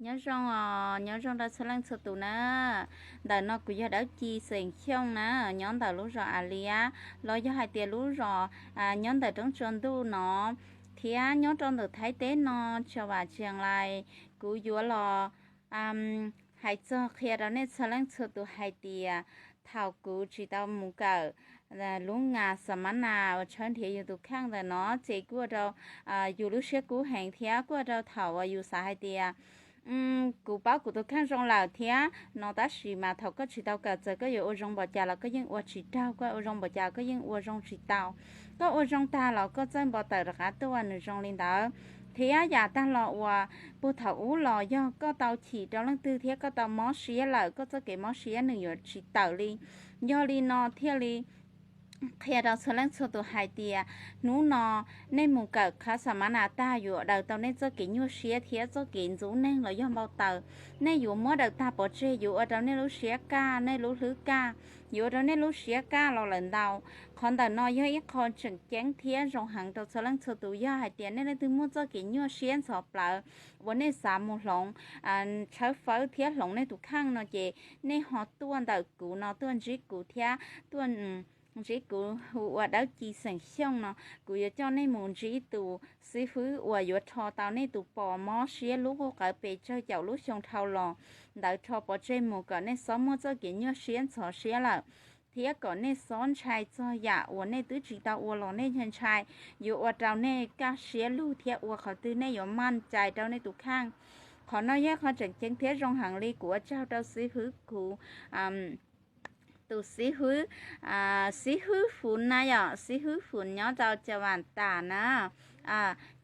Nyob zoo os, nyob zoo rau txhua leej txhua tus na. Ntawm no kuv yog Dawb Ci xeem Xyooj na, nyob ntawm lub zos A Liab, los yog hais tias lub zos nyob ntawm roob tsua ntuj no, thiab nyob rau ntawm Thaib teb no, tsa vam tsees lais. Kuv yuav los hais txog qhia rau nej txhua leej txhua tus hais tias thaum kuv tsis tau mus kawm lub nga xa ma na uas tshawb nrhiav yus tus kheej ntawm no, ces kuj ua rau yus lub siab kub heev thiab kuj ua rau thaum uas yus xav hais tias kuv paub kuv tus kheej zoo lawm thiab no, tab sis mas thaum koj tsis tau kawm, txawm koj yuav ua zoo npaum cas los koj yeej ua tsis raug, koj ua zoo npaum cas koj yeej ua zoo tsis tau. Koj ua zoo tag los koj txawj npau taws rov qab tuaj, nws zoo li ntawd. Thiab yam tag los uas puag thaum ub los yog koj tau chim rau leej twg thiab koj tau mob siab lawm, koj txoj kev mob siab nws yuav tsis tawm li. Yog li no thiaj li qhia rau txhua leej txhua tus hais tias hnub no nej mus kawm qhab xa ma na tag yuav daws tau nej txoj kev nyuaj siab thiab txoj kev ntxub neeg los yog npau taws. Nej yuav muab daws tag pov tseg, yuav ua rau nej lub siab kaj, nej lub hlwb kaj, yuav ua rau nej lub siab kaj los lawm ntau. Qhov ntawm no yog ib qho tseem ceeb thiab zoo heev rau txhua leej txhua tus. Yog hais tias nej leej twg muaj txoj kev nyuaj siab ntxhov plawv uas nej xav mus hloov, tshawb fawb thiab hloov nej tus kheej no ces nej ho tuaj ntawm kuv no, tuaj ntsib kuv thiab tuaj ntsib kuv hu ua Dawb Ci xeem Xyooj no, kuv yuav coj nej mus ntsib tus xib fwb uas yuav rho tau nej tus pos mob siab lub qub qawv pes tsawg caum lub xyoo dhau los ntawd rho pov tseg mus kom nej xob muaj txoj kev nyuaj siab ntxhov siab lawm, thiab kom nej xob ntshai txog yam uas nej twb tsis tau ua los nej ntshai ntshai, yuav ua rau nej kaj siab lug thiab ua qhov twg nej yuav maj cai rau nej tus kheej. Qhov no yog qhov tseem ceeb thiab zoo heev li. Kuv ua tsaug rau xib fwb kuv, tus xib fwb, xib fwb Fun na yom, xib fwb Fun nyob rau Cava Tas na.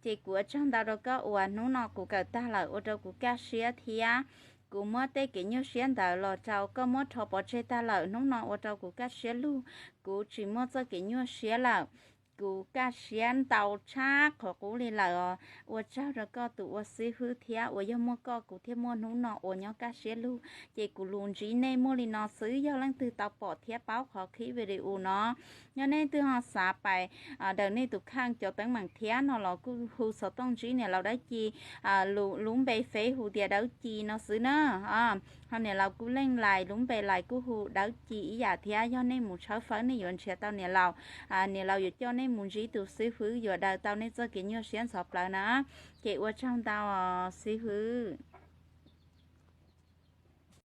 Ces kuv ua tsaug ntau rau koj uas hnub no kuv kawm tag lawm ua rau kuv kaj siab thiab kuv muab tej kev nyuaj siab ntawd los rau koj muab rho pov tseg tag lawm, hnub no ua rau kuv kaj siab lug, kuv tsis muaj txoj kev nyuaj siab lawm. Kuv kaj siab ntau tshaj qhov qub li lawm os. Ua tsaug rau koj tus ua xib fwb thiab uas yog muaj koj kuv thiaj muaj hnub no uas nyob kaj siab lug. Ces kuv lus ntsib nej muaj li no xwb, yog leej twg tau pom thiab paub qhov clip video no, yog nej twg ho xav pais daws nej tus kheej cov teeb meem thiab no los kuj hu xov tooj ntsib niam laus Dawb Ci, lub npe Fev hu tias Dawb Ci no xwb na. Ho niam laus kuj leej lais, lub npe lais kuj hu Dawb Ci ib yam thiab. Yog nej mus tshawb fawb nej yuav nrhiav tau niam laus, niam laus yuav coj nej mus ntsib tus xib fwb yuav daws tau nej txoj kev nyuaj siab ntxhov plawv na. Ces ua tsaug ntau os xib fwb.